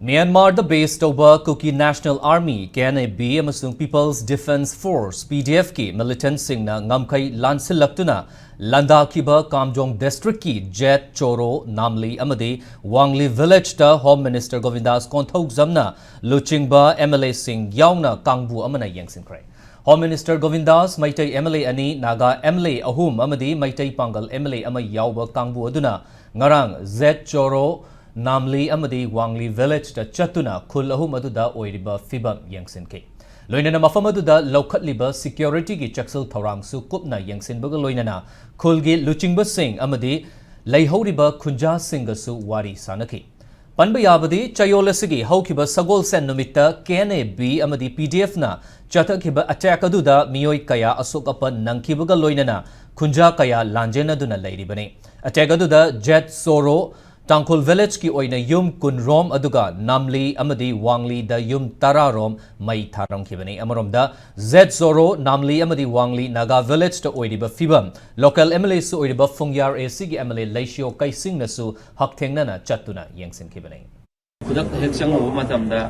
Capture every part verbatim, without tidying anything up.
ꯃ꯭ꯌꯥꯟꯃꯥꯔꯗ base ꯇꯧꯕ Kuki national army, K N A B, ꯑꯃꯁꯨꯡ people's defence force, P D ꯑꯦꯐꯀꯤ ꯃꯤꯂꯤꯇꯦꯟꯠꯁꯤꯡꯅ ꯉꯝꯈꯩ ꯂꯥꯟꯁꯤꯜꯂꯛꯇꯨꯅ ꯂꯥꯟꯗꯥꯈꯤꯕ ꯀꯥꯝꯖꯣꯡ ꯗꯤꯁꯇ꯭ꯔꯤꯛꯀꯤ ꯖꯦꯠ ꯆꯣꯔꯣ, ꯅꯥꯝꯂꯤ ꯑꯃꯗꯤ ꯋꯥꯡꯂꯤ ꯚꯤꯂꯦꯖꯇ ꯍꯣꯝ ꯃꯤꯅꯤꯁꯇꯔ ꯒꯣꯕꯤꯟꯗꯥꯁ ꯀꯣꯟꯊꯧꯖꯝꯅ ꯂꯨꯆꯤꯡꯕ ꯑꯦꯝ ꯑꯦꯜ ꯑꯦꯁꯤꯡ ꯌꯥꯎꯅ ꯀꯥꯡꯕꯨ ꯑꯃꯅ ꯌꯦꯡꯁꯤꯟꯈ꯭ꯔꯦ꯫ Home minister Gobindas, Meitei M L A ꯑꯅꯤ, ꯅꯥꯒꯥ ꯑꯦꯝ ꯑꯦꯜ ꯑꯦ ꯑꯍꯨꯝ ꯑꯃꯗꯤ ꯃꯩꯇꯩ ꯄꯥꯡꯒꯜ ꯑꯦꯝ ꯑꯦꯜ ꯑꯦ ꯑꯃ ꯌꯥꯎꯕ ꯀꯥꯡꯕꯨ ꯑꯗꯨꯅ ꯉꯔꯥꯡ ꯖꯦꯠ ꯆꯣꯔꯣ, ꯅꯥꯝꯂꯤ ꯑꯃꯗꯤ ꯋꯥꯡꯂꯤ ꯚꯤꯂꯦꯖꯇ ꯆꯠꯇꯨꯅ ꯈꯨꯜ ꯑꯍꯨꯝ ꯑꯗꯨꯗ ꯑꯣꯏꯔꯤꯕ ꯐꯤꯕꯝ ꯌꯦꯡꯁꯤꯟꯈꯤ꯫ ꯂꯣꯏꯅꯅ ꯃꯐꯝ ꯑꯗꯨꯗ ꯂꯧꯈꯠꯂꯤꯕ ꯁꯦꯀ꯭ꯌꯨꯔꯤꯇꯤꯒꯤ ꯆꯦꯛꯁꯤꯜ ꯊꯧꯔꯥꯡꯁꯨ ꯀꯨꯞꯅ ꯌꯦꯡꯁꯤꯟꯕꯒ ꯂꯣꯏꯅꯅ ꯈꯨꯜꯒꯤ ꯂꯨꯆꯤꯡꯕꯁꯤꯡ ꯑꯃꯗꯤ ꯂꯩꯍꯧꯔꯤꯕ ꯈꯨꯟꯖꯥꯁꯤꯡꯒꯁꯨ ꯋꯥꯔꯤ ꯁꯥꯅꯈꯤ꯫ ꯄꯟꯕ ꯌꯥꯕꯗꯤ, ꯆꯌꯣꯜ ꯑꯁꯤꯒꯤ ꯍꯧꯈꯤꯕ ꯁꯒꯣꯜꯁꯦꯟ ꯅꯨꯃꯤꯠꯇ ꯀꯦ ꯑꯦꯟ ꯑꯦ ꯕꯤ ꯑꯃꯗꯤ ꯄꯤ ꯗꯤ ꯑꯦꯐꯅ ꯆꯠꯊꯈꯤꯕ ꯑꯦꯇꯦꯛ ꯑꯗꯨꯗ ꯃꯤꯑꯣꯏ ꯀꯌꯥ ꯑꯁꯣꯛ ꯑꯄꯟ ꯅꯪꯈꯤꯕꯒ ꯂꯣꯏꯅꯅ ꯈꯨꯟꯖꯥ ꯀꯌꯥ ꯂꯥꯟꯖꯦꯟꯅꯗꯨꯅ ꯂꯩꯔꯤꯕꯅꯤ꯫ ꯑꯦꯇꯦꯛ ꯑꯗꯨꯗ ꯖꯦꯠ ꯁꯣꯔꯣ, ꯇꯥꯡꯈꯨꯜ ꯚꯤꯂꯦꯖꯀꯤ ꯑꯣꯏꯅ ꯌꯨꯝ ꯀꯨꯟꯔꯣꯝ, ꯑꯗꯨꯒ ꯅꯥꯝꯂꯤ ꯑꯃꯗꯤ ꯋꯥꯡꯂꯤꯗ ꯌꯨꯝ ꯇꯔꯥꯔꯣꯝ ꯃꯩ ꯊꯥꯔꯝꯈꯤꯕꯅꯤ꯫ ꯑꯃꯔꯣꯝꯗ, ꯖꯦꯠ ꯁꯣꯔꯣ, ꯅꯥꯝꯂꯤ ꯑꯃꯗꯤ ꯋꯥꯡꯂꯤ ꯅꯥꯒꯥ ꯚꯤꯂꯦꯖꯇ ꯑꯣꯏꯔꯤꯕ ꯐꯤꯕꯝ ꯂꯣꯀꯦꯜ ꯑꯦꯝ ꯑꯦꯜ ꯑꯦꯁꯨ ꯑꯣꯏꯔꯤꯕ ꯐꯨꯡꯌꯥꯔ ꯑꯦ ꯁꯤꯒꯤ ꯑꯦꯝ ꯑꯦꯜ ꯑꯦ ꯂꯩꯁꯤꯌꯣ ꯀꯩꯁꯤꯡꯅꯁꯨ ꯍꯛꯊꯦꯡꯅꯅ ꯆꯠꯇꯨꯅ ꯌꯦꯡꯁꯤꯟꯈꯤꯕꯅꯤ꯫ ꯈꯨꯗꯛꯇ ꯍꯦꯛ ꯆꯪꯉꯨꯕ ꯃꯇꯝꯗ,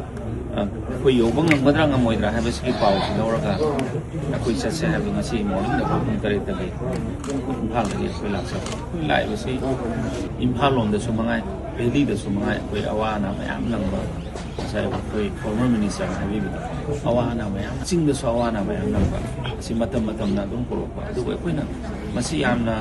ꯑ, ꯑꯩꯈꯣꯏ ꯌꯧꯕ ꯉꯝꯒꯗ꯭ꯔꯥ ꯉꯝꯃꯣꯏꯗ꯭ꯔꯥ ꯍꯥꯏꯕꯁꯤꯒꯤ ꯄꯥꯎꯁꯤ ꯂꯧꯔꯒ ꯑꯩꯈꯣꯏ ꯆꯠꯁꯦ ꯍꯥꯏꯕꯗꯣ ꯉꯁꯤ ꯃꯣꯔꯅꯤꯡꯗ ꯑꯩꯈꯣꯏ ꯄꯨꯡ ꯇꯔꯦꯠꯇꯒꯤ ꯏꯝꯐꯥꯜꯗꯒꯤ ꯑꯩꯈꯣꯏ ꯂꯥꯛꯆꯕ꯫ ꯑꯩꯈꯣꯏ ꯂꯥꯛꯏꯕꯁꯤ ꯏꯝꯐꯥꯜ ꯂꯣꯝꯗꯁꯨ ꯃꯉꯥꯏ, ꯚꯦꯂꯤꯗꯁꯨ ꯃꯉꯥꯏ, ꯑꯩꯈꯣꯏ ꯑꯋꯥ ꯑꯅꯥ ꯃꯌꯥꯝ ꯅꯪꯕ, ꯉꯁꯥꯏ ꯑꯩꯈꯣꯏ ꯐꯣꯔꯃꯔ ꯃꯤꯅꯤꯁꯇꯔꯅ ꯍꯥꯏꯕꯤꯕꯗꯣ, ꯑꯋꯥ ꯑꯅꯥ ꯃꯌꯥꯝ, ꯆꯤꯡꯗꯁꯨ ꯑꯋꯥ ꯑꯅꯥ ꯃꯌꯥꯝ ꯅꯪꯕ, ꯑꯁꯤ ꯃꯇꯝ ꯃꯇꯝꯅ ꯑꯗꯨꯝ ꯄꯨꯔꯛꯄ꯫ ꯑꯗꯨꯕꯨ ꯑꯩꯈꯣꯏꯅ ꯃꯁꯤ ꯌꯥꯝꯅ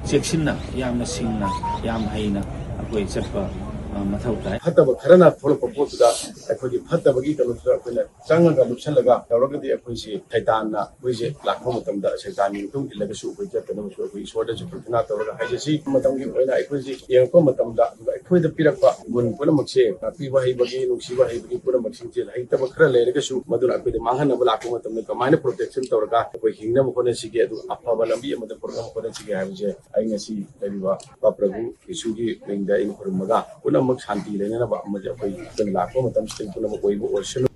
ꯆꯦꯛꯁꯤꯟꯅ, ꯌꯥꯝꯅ ꯁꯤꯡꯅ, ꯌꯥꯝ ꯍꯩꯅ ꯑꯩꯈꯣꯏ ꯆꯠꯄ, ꯑ, ꯃꯊꯧ ꯇꯥꯏ꯫ ꯐꯠꯇꯕ ꯈꯔꯅ ꯊꯣꯛꯂꯛꯄ ꯄꯣꯠꯇꯨꯗ ꯑꯩꯈꯣꯏꯒꯤ ꯐꯠꯇꯕꯒꯤ ꯀꯩꯅꯣꯗꯨꯗ ꯑꯩꯈꯣꯏꯅ ꯆꯪꯉꯒ ꯂꯨꯞꯁꯜꯂꯒ ꯇꯧꯔꯒꯗꯤ ꯑꯩꯈꯣꯏꯁꯤ ꯁꯩꯇꯥꯟꯅ ꯑꯩꯈꯣꯏꯁꯦ ꯂꯥꯛꯄ ꯃꯇꯝꯗ ꯁꯩꯇꯥꯟꯒꯤ ꯃꯇꯨꯡ ꯏꯜꯂꯒꯁꯨ ꯑꯩꯈꯣꯏ ꯆꯠꯇꯅꯕꯁꯨ ꯑꯩꯈꯣꯏ ꯏꯁꯣꯔꯗꯁꯨ ꯄ꯭ꯔꯊꯅꯥ ꯇꯧꯔꯒ ꯍꯥꯏꯖꯁꯤ꯫ ꯃꯇꯝꯒꯤ ꯑꯣꯏꯅ ꯑꯩꯈꯣꯏꯁꯤ ꯌꯦꯡꯉꯛꯄ ꯃꯇꯝꯗ ꯑꯗꯨꯒ ꯑꯩꯈꯣꯏꯗ ꯄꯤꯔꯛꯄ ꯒꯨꯟ ꯄꯨꯝꯅꯃꯛꯁꯦ ꯇꯥꯛꯄꯤꯕ ꯍꯩꯕꯒꯤ, ꯅꯨꯡꯁꯤꯕ ꯍꯩꯕꯒꯤ ꯄꯨꯝꯅꯃꯛꯁꯤꯡꯁꯦ ꯍꯩꯇꯕ ꯈꯔ ꯂꯩꯔꯒꯁꯨ ꯃꯗꯨꯅ ꯑꯩꯈꯣꯏꯗ ꯃꯥꯡꯍꯟꯅꯕ ꯂꯥꯛꯄ ꯃꯇꯝꯗ ꯀꯃꯥꯏꯅ ꯄ꯭ꯔꯣꯇꯦꯛꯁꯟ ꯇꯧꯔꯒ ꯑꯩꯈꯣꯏ ꯍꯤꯡꯅꯕ ꯍꯣꯠꯅꯁꯤꯒꯦ, ꯑꯗꯨꯒ ꯑꯐꯕ ꯂꯝꯕꯤ ꯑꯃꯗ ꯄꯨꯔꯛꯅꯕ ꯍꯣꯠꯅꯁꯤꯒꯦ ꯍꯥꯏꯕꯁꯦ ꯑꯩ ꯉꯁꯤ ꯂꯩꯔꯤꯕ ꯕꯥ ꯄ꯭ꯔꯚꯨ ꯌꯤꯁꯨꯒꯤ ꯃꯤꯡꯗ ꯑꯩꯅ ꯈꯨꯔꯨꯝꯃꯒ ꯄꯨꯝꯅꯃꯛ ꯁꯥꯟꯇꯤ ꯂꯩꯅꯅꯕ ꯑꯃꯗꯤ ꯑꯩꯈꯣꯏ ꯂꯥꯛꯄ ꯃꯇꯝꯁꯤꯗ ꯄꯨꯝꯅꯃꯛ ꯑꯣꯏꯕ ꯑꯣꯏꯁꯅꯨ꯫